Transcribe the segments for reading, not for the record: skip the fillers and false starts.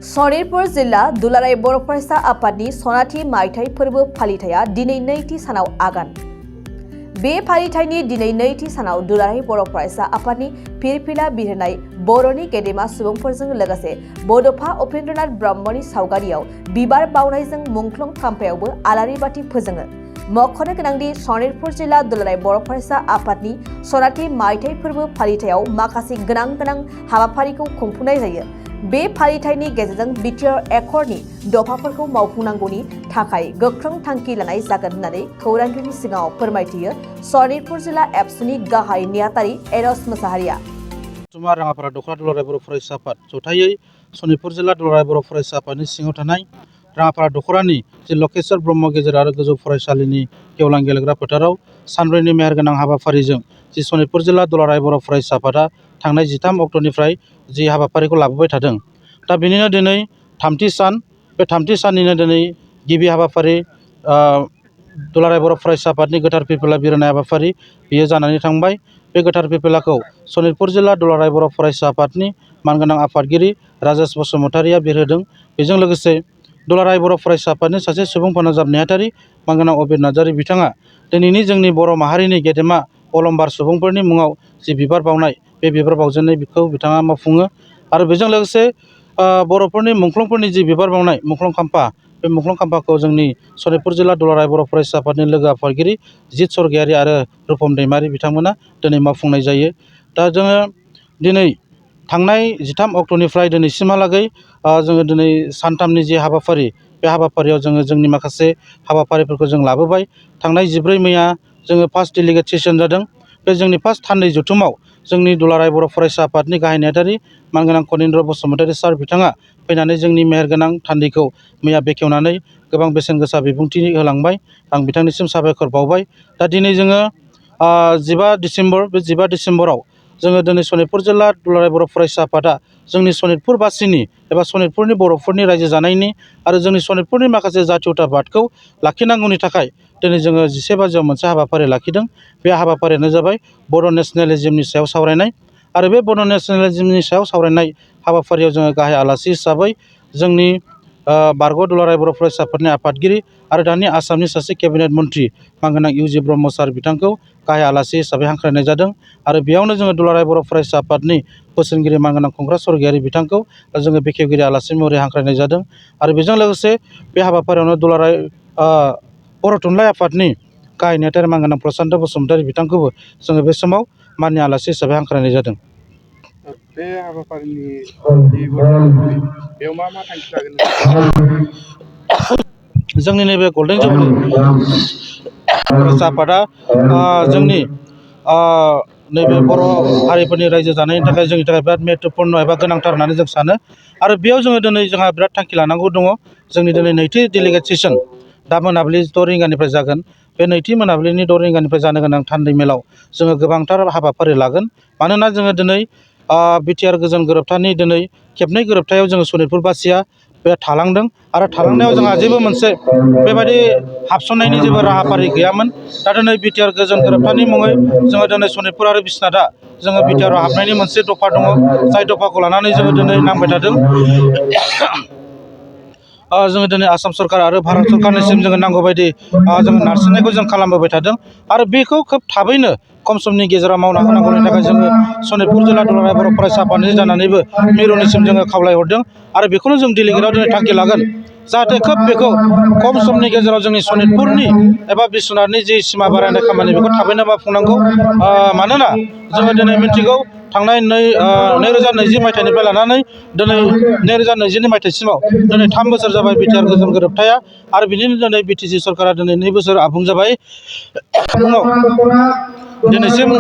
सनितपुर जिल्ला दुलाराय बर' फरायसा आफादनि सनाथि मायथाइ फोरबो फालिथाया दिनै नैथि सानाव आगान। बे फालिथायनि दिनै नैथि सानाव दुलाराय बर' फरायसा आफादनि फिरफिला बिरहोनाय बर'नि गेदेमा सुबुंफोरजों लोगोसे बड'फा उपेन्द्रनाथ ब्रह्मनि सावगारियाव बिबार बावनायजों मुंख्लं खाम्फायावबो आलारि बाथि फोजोङो। मख'नो गोनांदि सनितपुर जिल्ला दुलाराय बर' फरायसा आफादनि सनाथि मायथाइ फोरबो फालिथायाव माखासे गोनां हाबाफारिखौ खुंफुंनाय जायो। बे फालिथायनि गेजेरजों बिटिआर एकर्डनि दफाफोरखौ मावफुंनांगौनि थाखाय गोख्रों थांखि लानाय जागोन होननानै खौरांगिरिनि सिगाङाव फोरमायथियो सनितपुर जिल्ला एबसुनि गाहाय नेहाथारि एरस मोसाहारिया। राङापारा दख'रा दुलाराय बर' फरायसा आफाद जथायै सनितपुर जिल्ला दुलाराय बर' फरायसा आफादनि सिङाव थानाय राङापारा दख'रानि जि लकेश्वर ब्रह्म गेजेर आरो गोजौ फरायसालिनि गेवलां गेलेग्रा फोथाराव सानब्रैनि मेहेरगोनां हाबाफारिजों जि सनितपुर जिल्ला दुलाराय बर' फरायसा आफादा थांनाय 13 अक्ट'निफ्राय जि हाबाफारिखौ लाबोबाय थादों। दा बेनिनो दिनै थामथि सान, बे थामथि साननिनो दिनै गिबि हाबाफारि दुलाराय बर' फरायसा आफादनि गोथार फिरफिला बिरहोनाय हाबाफारि बेयो जानानै थांबाय। बे गोथार फिरफिलाखौ सनितपुर जिल्ला दुलाराय बर' फरायसा आफादनि मानगोनां आफादगिरि राजेश बसुमतारिया बिरहोदों। बेजों लोगोसे दुलाराय बर' फरायसा आफादनि सासे सुबुं फोनांजाब नेहाथारि मानगोनां अबिर नार्जारि बिथाङा दिनैनि जोंनि बर' माहारिनि गेदेमा अलंबार सुबुंफोरनि मुङाव जि बिबार बावनाय, बे बिबार बावजेननाय बेखौ बिथाङा मावफुङो। आरो बेजों लोगोसे बर'फोरनि मुंख्लंफोरनि जि बिबार बावनाय मुंख्लं खाम्फा, बे मुंख्लं खाम्फाखौ जोंनि सनितपुर जिल्ला दुलाराय बर' फरायसा आफादनि लोगो आफादगिरि जित सरगयारि आरो रुपम दैमारि बिथांमोना दिनै मावफुंनाय जायो। दा जोङो दिनै थांनाय 13 अक्ट'निफ्राय दिनैसिमहालागै जोङो दिनै सानथामनि जि हाबाफारि, बे हाबाफारियाव जोङो जोंनि माखासे हाबाफारिफोरखौ जों लाबोबाय। थांनाय 14 मेआ जोङो फार्स्ट डेलिगेट सेसन जादों। बे जोंनि फार्स्ट थान्दै जथुमाव जोंनि दुलाराय बर' फरायसा आफादनि गाहाय नेहाथारि मानगोनां कनिन्द्र बसुमतारि सार बिथाङा फैनानै जोंनि मेहेरगोनां थान्दैखौ मैया बेखेवनानै गोबां बेसेन गोसा बिबुंथि होलांबाय। आं बिथांनिसिम साबायखर बावबाय। दा दिनै जोङो 15 डिसेम्बर, बे 15 डिसेम्बराव जोङो दिनै सनितपुर जिल्ला दुलाराय बर' फरायसा आफादा जोंनि सनितपुरबासिनि एबा सनितपुरनि बर'फोरनि रायजो जानायनि आरो जोंनि सनितपुरनि माखासे जाथियताबादखौ लाखिनांगौनि थाखाय दिनै जोङो 11 बाजियाव मोनसे हाबाफारि लाखिदों। बे हाबाफारियानो जाबाय बर' नेसनेलिज्मनि सायाव सावरायनाय। आरो बे बर' नेसनेलिज्मनि सायाव सावरायनाय हाबाफारियाव जोङो गाहाय आलासि हिसाबै जोंनि बारग' दुलाराय बर' फरायसा आफादनि आफादगिरि आरो दानि आसामनि सासे केबिनेट मन्त्रि मानगोनां इउ.जि. ब्रह्म सार बिथांखौ गाहाय आलासि हिसाबै हांख्रायनाय जादों। आरो बेयावनो जोङो दुलाराय बर' फरायसा आफादनि बोसोनगिरि मानगोनां खुंग्रा सरगयारि बिथांखौ जोङो बेखेवगिरि आलासि महरै हांख्रायनाय जादों। आरो बेजों लोगोसे बे हाबाफारियावनो दुलाराय बर' थुनलाइ आफादनि गाहाय नेहाथारि मानगोनां प्रसान्त बसुमतारि बिथांखौबो जोङो बे समाव माननि आलासि हिसाबै हांख्रायनाय जादों। बे हाबाफारिनि बेयाव मा थांखि लागोन? जोंनि नैबे गल्डेन जुबलि फरायसा आफादा जोंनि नैबे बर' हारिफोरनि रायजो जानायनि थाखाय जोंनि थाखाय बिराद महत्वपुर्ण एबा गोनांथार होननानै जों सानो। आरो बेयाव जोङो दिनै जोंहा बिराद थांखि लानांगौ दङ। जोंनि दिनै नैथि डेलिगेट सेसन दा मोनाबिलि 6 रिंगानिफ्राय जागोन। बे नैथि मोनाबिलिनि 6 रिंगानिफ्राय जानो गोनां थान्दै मेलाव जोङो गोबांथार हाबाफारि लागोन। मानोना जोङो दिनै बिटिआर गोजोन गोरोबथानि दिनै खेबनै गोरोबथायाव जोङो सनितपुरबासिया बे थालांदों। आरो थालांनायाव जोंहा जेबो मोनसे बेबायदि हाबसननायनि जेबो राहाफारि गैयामोन। दा दिनै बिटिआर गोजोन गोरोबथानि मुङै जोङो दिनै सनितपुर आरो बिश्वनाथआ जोङो बिटिआरआव हाबनायनि मोनसे दफा दङ। जाय दफाखौ लानानै जोङो दिनै नांबाय थादों। जोङो दिनै आसाम सरकार आरो भारत सरकारनिसिम जोङो नांगौबायदि जोङो नारसिननायखौ जों खालामबोबाय थादों। आरो बेखौ खोब थाबैनो खम समनि गेजेराव मावना होनांगौनि थाखाय जोङो सनितपुर जिल्ला दुलाराय बर' फरायसा आफादनि जानानैबो मिरुनिसिम जोङो खावलायहरदों। आरो बेखौनो जों डेलिगेटआव दिनै थांखि लागोन। जाहाथे खोब बेखौ खम समनि गेजेराव जोंनि सनितपुरनि एबा बिश्वनाथनि जि सिमा बारायनाय खामानि बेखौ थाबैनो मावफुंनांगौ। मानोना जोङो दिनै मिथिगौ थांनाय 2020 मायथाइनिफ्राय लानानै दिनै 2022 मायथाइसिमाव दिनै 3 बोसोर जाबाय बिटिआर गोजोन गोरोबथाया। आरो बिनिनो दिनै बिटिसि सरकारा दिनै 2 बोसोर आबुं जाबाय। दिनैसिम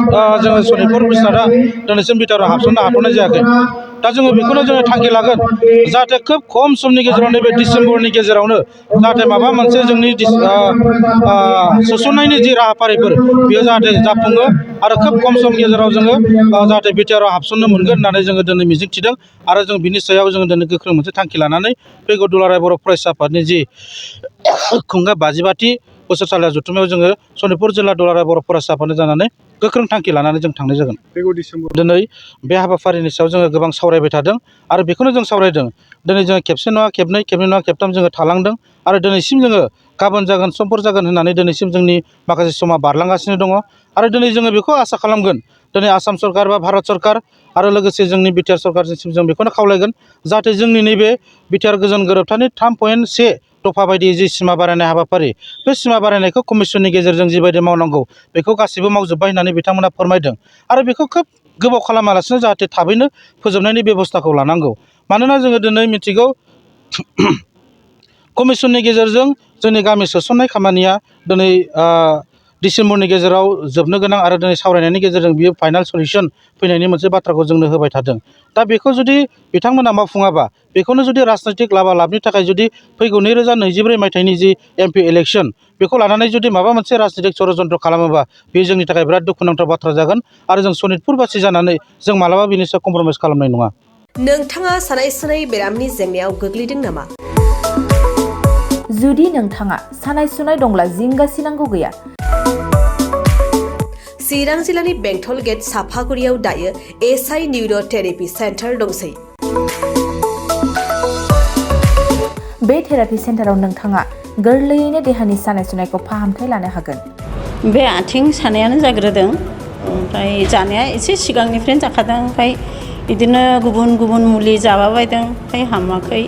जोङो सनितपुर बिश्वनाथआ दिनैसिम बिटिआरआव हाबसननो हाथ'नाय जायाखै। दा जोङो बेखौनो जोङो थांखि लागोन जाहाथे खोब खम समनि गेजेराव नैबे डिसेम्बरनि गेजेरावनो जाहाथे माबा मोनसे जोंनि सोसननायनि जि राहाफारिफोर बेयो जाहाथे जाफुङो। आरो खोब खम समनि गेजेराव जोङो जाहाथे बिटिआरआव हाबसननो मोनगोन होननानै जोङो दिनै मिजिंथिदों। आरो जों बिनि सायाव जोङो दिनै गोख्रों मोनसे थांखि लानानै फैगौ दुलाराय बर' फरायसा आफादनि जि खुंगा 55थि बोसोरसालिया जथुमायाव जोङो सनितपुर जिल्ला दुलाराय बर' फरायसा आफादनि जानानै गोख्रों थांखि लानानै जों थांनाय जागोन। फैगौ डिसेम्बर दिनै बे हाबाफारिनि सायाव जोङो गोबां सावरायबाय थादों। आरो बेखौनो जों सावरायदों दिनै जोङो खेबसे नङा खेबनै खेबनै नङा खेबथाम जोङो थालांदों आरो दिनैसिम जोङो गाबोन जागोन समफोर जागोन होननानै दिनैसिम जोंनि माखासे समा बारलांगासिनो दङ आरो दिनै जोङो बेखौ आसा खालामगोन दिनै आसाम सरकार बा भारत सरकार आरो लोगोसे जोंनि बिटिआर सरकारसिम जों बेखौनो खावलायगोन जाहाथे जोंनि नैबे बिटिआर गोजोन गोरोबथानि 3.1 दफा बायदियै जि सिमा बारायनाय हाबाफारि बे सिमा बारायनायखौ कमिसननि गेजेरजों जिबायदि मावनांगौ बेखौ गासिबो मावजोब्बाय होननानै बिथांमोना फोरमायदों आरो बेखौ खोब गोबाव खालामालासिनो जाहाथे थाबैनो फोजोबनायनि बेबस्थाखौ लानांगौ मानोना जोङो दिनै मिथिगौ कमिसननि गेजेरजों जोंनि गामि सोसननाय खामानिया दिनै डिसेम्बरनि गेजेराव जोबनो गोनां आरो दिनै सावरायनायनि गेजेरजों बियो फाइनाल सलिउसन फैनायनि मोनसे बाथ्राखौ जोंनो होबाय थादों दा बेखौ जुदि बिथांमोना मावफुङाबा बेखौनो जुदि राजनैतिक लाभालाभनि थाखाय जुदि फैगौ 2024 मायथाइनि जि एमपि इलेक्सन बेखौ लानानै जुदि माबा मोनसे राजनैतिक षड़यन्त्र खालामोबा बे जोंनि थाखाय बिराद दुखुनांथाव बाथ्रा जागोन आरो जों सनितपुरबासि जानानै जों मालाबा बेनि सायाव कमप्रमाइस खालामनाय नङा। नोंथाङा सानाय सुनाय बेरामनि जेंनायाव गोग्लैदों नामा? जुदि नोंथाङा सानाय सुनाय दंब्ला जिंगासिनांगौ गैया। चिरां जिल्लानि बेंटल गेट साफागुरियाव दायो एसआइ निउर' थेरापि सेन्टार दंसै। बे थेरापि सेन्टाराव नोंथाङा गोरलैयैनो देहानि सानाय सुनायखौ फाहामथाय लानो हागोन। बे आथिं सानायानो जाग्रोदों ओमफ्राय जानाया एसे सिगांनिफ्रायनो जाखादों ओमफ्राय बिदिनो गुबुन गुबुन मुलि जाबाबायदों ओमफ्राय हामाखै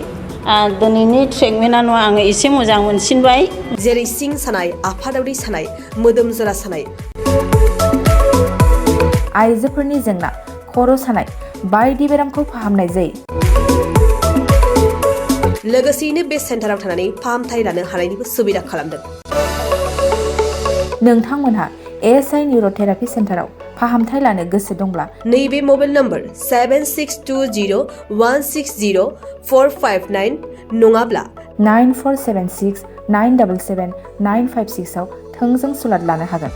दिनैनि ट्रिटमेन्टआ नङा आङो एसे मोजां मोनसिनबाय। जेरै सिं सानाय आफादावरि सानाय मोदोम जरा सानाय आइजोफोरनि जेंना खर' सानाय बायदि बेरामखौ फाहामनाय जायो। लोगोसेयैनो बे सेन्टाराव थानानै फाहामथाय लानो हानायनिबो सुबिदा खालामदों। नोंथांमोनहा एसआइ निउर' थेरापि सेन्टाराव फाहामथाय लानो गोसो दंब्ला नैबे मबाइल नम्बर 7620160459 नङाब्ला 9476977956 आव थोंजों सुलाद लानो हागोन।